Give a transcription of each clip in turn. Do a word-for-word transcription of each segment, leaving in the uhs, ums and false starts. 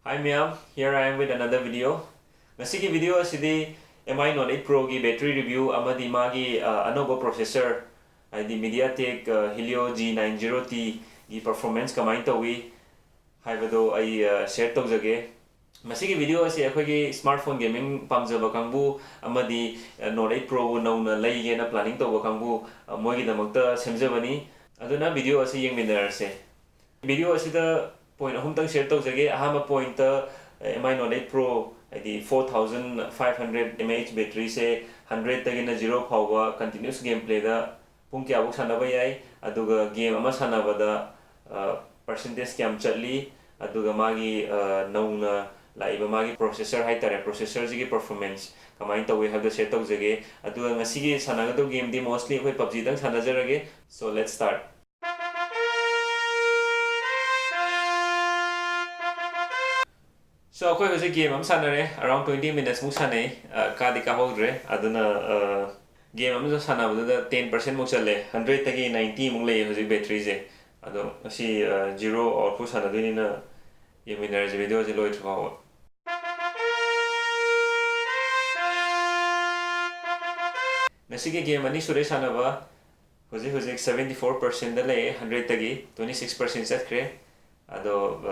Hi ꯃꯌꯥꯝ, here I am with another video. ꯉꯁꯤꯒꯤ video ꯑꯁꯤꯗꯤ M I Note eight Proꯒꯤ battery review ꯑꯃꯗꯤ ꯃꯥꯒꯤ ꯑ, ꯑꯅꯧꯕ processor, ꯍꯥꯏꯗꯤ MediaTek Helio G nine zero Tꯒꯤ performance ꯀꯃꯥꯏꯅ ꯇꯧꯏ ꯍꯥꯏꯕꯗꯣ ꯑꯩ ꯑ, share ꯇꯧꯖꯒꯦ꯫ ꯃꯁꯤꯒꯤ video ꯑꯁꯤ ꯑꯩꯈꯣꯏꯒꯤ smartphone gaming ꯄꯥꯝꯖꯕ ꯀꯥꯡꯕꯨ ꯑꯃꯗꯤ ꯑ, Note eight Proꯕꯨ ꯅꯧꯅ ꯂꯩꯒꯦꯅ planning ꯇꯧꯕ ꯀꯥꯡꯕꯨ ꯑ, ꯃꯣꯏꯒꯤꯗꯃꯛꯇ ꯁꯦꯝꯖꯕꯅꯤ꯫ ꯑꯗꯨꯅ video ꯑꯁꯤ ꯌꯦꯡꯃꯤꯟꯅꯔꯁꯦ꯫ Video ꯑꯁꯤꯗ point ꯑꯍꯨꯝꯇꯪ share ꯇꯧꯖꯒꯦ꯫ ꯑꯍꯥꯟꯕ pointꯇ M I Note eight Pro ꯍꯥꯏꯗꯤ four thousand five hundred mAh batteryꯁꯦ hundredꯇꯒꯤꯅ zero ꯐꯥꯎꯕ continuous gameplayꯗ ꯄꯨꯡ ꯀꯌꯥꯐꯧ ꯁꯥꯟꯅꯕ ꯌꯥꯏ, ꯑꯗꯨꯒ game ꯑꯃ ꯁꯥꯟꯅꯕꯗ percentage ꯀꯌꯥꯝ ꯆꯠꯂꯤ, ꯑꯗꯨꯒ ꯃꯥꯒꯤ ꯅꯧꯅ ꯂꯥꯛꯏꯕ ꯃꯥꯒꯤ processor ꯍꯥꯏꯇꯥꯔꯦ, processorꯁꯤꯒꯤ performance ꯀꯃꯥꯏꯅ ꯇꯧꯏ ꯍꯥꯏꯕꯗꯣ share ꯇꯧꯖꯒꯦ꯫ ꯑꯗꯨꯒ ꯉꯁꯤꯒꯤ ꯁꯥꯟꯅꯒꯗꯧꯕ gameꯗꯤ mostly ꯑꯩꯈꯣꯏ PUBGꯗꯪ ꯁꯥꯟꯅꯖꯔꯒꯦ꯫ So let's start. So ꯑꯩꯈꯣꯏ ꯍꯧꯖꯤꯛ game ꯑꯃ ꯁꯥꯟꯅꯔꯦ, around twenty minutes ꯃꯨꯛ ꯁꯥꯟꯅꯩ꯫ ꯑ, ꯀꯥꯗꯤ ꯀꯥꯍꯧꯗ꯭ꯔꯦ꯫ ꯑꯗꯨꯅ ꯑ, game ꯑꯃꯗ ꯁꯥꯟꯅꯕꯗꯨꯗ ten percent ꯃꯨꯛ ꯆꯠꯂꯦ, hundredꯇꯒꯤ ninety ꯃꯨꯛ ꯂꯩꯌꯦ ꯍꯧꯖꯤꯛ batteryꯁꯦ꯫ ꯑꯗꯣ ꯉꯁꯤ ꯑ, zero output ꯁꯥꯟꯅꯗꯣꯏꯅꯤꯅ ꯌꯦꯡꯃꯤꯟꯅꯔꯁꯤ videoꯁꯦ ꯂꯣꯏꯗ꯭ꯔꯤ ꯐꯥꯎꯕ꯫ ꯉꯁꯤꯒꯤ game ꯑꯅꯤ ꯁꯨꯔꯦ ꯁꯥꯟꯅꯕ꯫ ꯍꯧꯖꯤꯛ ꯍꯧꯖꯤꯛ seventy four percentꯗ ꯂꯩꯌꯦ, hundredꯇꯒꯤ twenty six percent ꯆꯠꯈ꯭ꯔꯦ꯫ ꯑꯗꯣ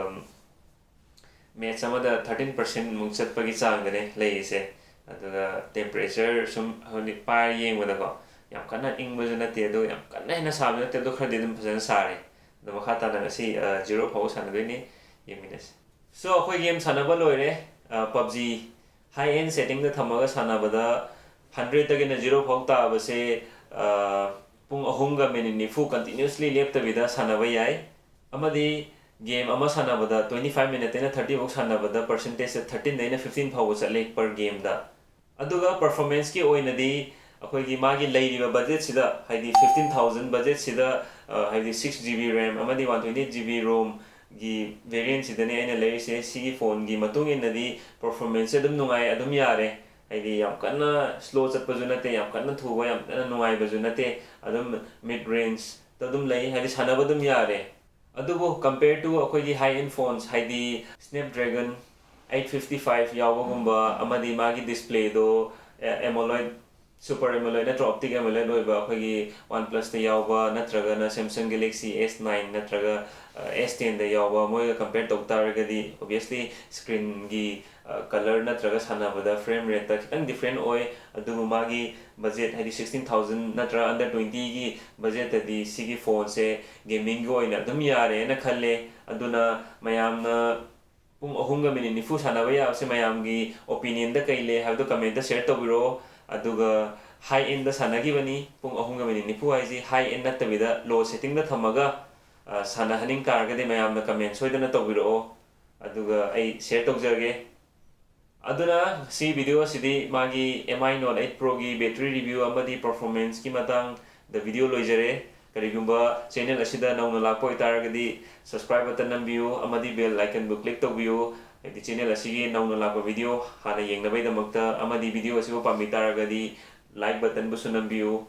match ꯑꯃꯗ thirteen percent ꯃꯨꯛ ꯆꯠꯄꯒꯤ ꯆꯥꯡꯗꯅꯦ ꯂꯩꯔꯤꯁꯦ꯫ ꯑꯗꯨꯒ temperature ꯁꯨꯝ ꯍꯧꯖꯤꯛ ꯄꯥꯏꯔ ꯌꯦꯡꯕꯗꯀꯣ, ꯌꯥꯝ ꯀꯟꯅ ꯏꯪꯕꯁꯨ ꯅꯠꯇꯦ, ꯑꯗꯨꯒ ꯌꯥꯝ ꯀꯟꯅ ꯍꯦꯟꯅ ꯁꯥꯕꯁꯨ ꯅꯠꯇꯦ, ꯑꯗꯨ ꯈꯔꯗꯤ ꯑꯗꯨꯝ ꯐꯖꯅ ꯁꯥꯔꯦ꯫ ꯑꯗꯣ ꯃꯈꯥ ꯇꯥꯅ ꯉꯁꯤ zero ꯐꯥꯎꯕ ꯁꯥꯟꯅꯗꯣꯏꯅꯤ, ꯌꯦꯡꯃꯤꯟꯅꯁꯤ꯫ So ꯑꯩꯈꯣꯏ game ꯁꯥꯟꯅꯕ ꯂꯣꯏꯔꯦ꯫ PUBG high end settingꯗ ꯊꯝꯃꯒ ꯁꯥꯟꯅꯕꯗ hundredꯇꯒꯤꯅ zero ꯐꯥꯎ ꯇꯥꯕꯁꯦ ꯄꯨꯡ ꯑꯍꯨꯝꯒ minute ꯅꯤꯐꯨ continuously ꯂꯦꯞꯇꯕꯤꯗ ꯁꯥꯟꯅꯕ ꯌꯥꯏ꯫ ꯑꯃꯗꯤ game ꯑꯃ ꯁꯥꯟꯅꯕꯗ twenty five minuteꯇꯩꯅ thirty ꯐꯥꯎ ꯁꯥꯟꯅꯕꯗ percentageꯁꯦ thirteenꯗꯩꯅ fifteen ꯐꯥꯎꯕ ꯆꯠꯂꯤ per gameꯗ꯫ ꯑꯗꯨꯒ performanceꯀꯤ ꯑꯣꯏꯅꯗꯤ ꯑꯩꯈꯣꯏꯒꯤ ꯃꯥꯒꯤ ꯂꯩꯔꯤꯕ budgetꯁꯤꯗ, ꯍꯥꯏꯗꯤ fifteen thousand budgetꯁꯤꯗ, ꯍꯥꯏꯗꯤ six GB RAM ꯑꯃꯗꯤ one twenty eight GB ROMꯒꯤ variantꯁꯤꯗꯅꯦ ꯑꯩꯅ ꯂꯩꯔꯤꯁꯦ꯫ ꯁꯤꯒꯤ phoneꯒꯤ ꯃꯇꯨꯡ ꯏꯟꯅꯗꯤ performanceꯁꯦ ꯑꯗꯨꯝ ꯅꯨꯡꯉꯥꯏ, ꯑꯗꯨꯝ ꯌꯥꯔꯦ꯫ ꯍꯥꯏꯗꯤ ꯌꯥꯝ ꯀꯟꯅ slow ꯆꯠꯄꯁꯨ ꯅꯠꯇꯦ, ꯌꯥꯝ ꯀꯟꯅ ꯊꯨꯕ, ꯌꯥꯝ ꯀꯟꯅ ꯅꯨꯡꯉꯥꯏꯕꯁꯨ ꯅꯠꯇꯦ, ꯑꯗꯨꯝ mid rangeꯇ ꯑꯗꯨꯝ ꯂꯩ, ꯍꯥꯏꯗꯤ ꯁꯥꯟꯅꯕ ꯑꯗꯨꯝ ꯌꯥꯔꯦ꯫ ꯑꯗꯨꯕꯨ compare to ꯑꯩꯈꯣꯏꯒꯤ high end phones, ꯍꯥꯏꯗꯤ Snapdragon eight fifty five ꯌꯥꯎꯕꯒꯨꯝꯕ, ꯑꯃꯗꯤ ꯃꯥꯒꯤ displayꯗꯣ AMOLED, super AMOLED ꯅꯠꯇ꯭ꯔꯒ optic AMOLED ꯑꯣꯏꯕ ꯑꯩꯈꯣꯏꯒꯤ OnePlusꯇ ꯌꯥꯎꯕ ꯅꯠꯇ꯭ꯔꯒꯅ Samsung Galaxy S nine ꯅꯠꯇ꯭ꯔꯒ S tenꯗ ꯌꯥꯎꯕ, ꯃꯣꯏꯒ compare ꯇꯧ ꯇꯥꯔꯒꯗꯤ obviously screenꯒꯤ color ꯅꯠꯇ꯭ꯔꯒ ꯁꯥꯟꯅꯕꯗ frame rateꯇ ꯈꯤꯇꯪ different ꯑꯣꯏ꯫ ꯑꯗꯨꯕꯨ ꯃꯥꯒꯤ budget, ꯍꯥꯏꯗꯤ sixteen thousand ꯅꯠꯇ꯭ꯔꯒ under twentyꯒꯤ budgetꯇꯗꯤ ꯁꯤꯒꯤ phoneꯁꯦ gamingꯒꯤ ꯑꯣꯏꯅ ꯑꯗꯨꯝ ꯌꯥꯔꯦꯅ ꯈꯜꯂꯦ꯫ ꯑꯗꯨꯅ ꯃꯌꯥꯝꯅ ꯄꯨꯡ ꯑꯍꯨꯝꯒ minute ꯅꯤꯐꯨ ꯁꯥꯟꯅꯕ ꯌꯥꯕꯁꯦ ꯃꯌꯥꯝꯒꯤ opinionꯗ ꯀꯩ ꯂꯩ ꯍꯥꯏꯕꯗꯣ commentꯇ share ꯇꯧꯕꯤꯔꯛꯑꯣ꯫ ꯑꯗꯨꯒ high endꯗ ꯁꯥꯟꯅꯈꯤꯕꯅꯤ꯫ ꯄꯨꯡ ꯑꯍꯨꯝꯒ minute ꯅꯤꯐꯨ ꯍꯥꯏꯁꯤ high end ꯅꯠꯇꯕꯤꯗ low settingꯗ ꯊꯝꯃꯒ, ꯑ, ꯁꯥꯟꯅꯍꯟꯅꯤꯡ ꯇꯥꯔꯒꯗꯤ ꯃꯌꯥꯝꯅ comment ꯁꯣꯏꯗꯅ ꯇꯧꯕꯤꯔꯛꯑꯣ꯫ ꯑꯗꯨꯒ ꯑꯩ share ꯇꯧꯖꯔꯒꯦ꯫ ꯑꯗꯨꯅ ꯁꯤ video ꯑꯁꯤꯗꯤ ꯃꯥꯒꯤ MI Note eight Proꯒꯤ battery review ꯑꯃꯗꯤ performanceꯀꯤ ꯃꯇꯥꯡꯗ video ꯂꯣꯏꯖꯔꯦ꯫ ꯀꯔꯤꯒꯨꯝꯕ channel ꯑꯁꯤꯗ ꯅꯧꯅ ꯂꯥꯛꯄ ꯑꯣꯏꯇꯥꯔꯒꯗꯤ subscribe button ꯅꯝꯕꯤꯌꯨ ꯑꯃꯗꯤ bell iconꯕꯨ click ꯇꯧꯕꯤꯌꯨ꯫ ꯍꯥꯏꯗꯤ channel ꯑꯁꯤꯒꯤ ꯅꯧꯅ ꯂꯥꯛꯄ video ꯍꯥꯟꯅ ꯌꯦꯡꯅꯕꯒꯤꯗꯃꯛꯇ, ꯑꯃꯗꯤ video ꯑꯁꯤꯕꯨ ꯄꯥꯝꯕꯤ ꯇꯥꯔꯒꯗꯤ like buttonꯕꯨꯁꯨ ꯅꯝꯕꯤꯌꯨ꯫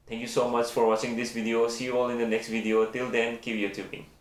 Thank you so much for watching this video. See you all in the next video. Till then, keep YouTubing.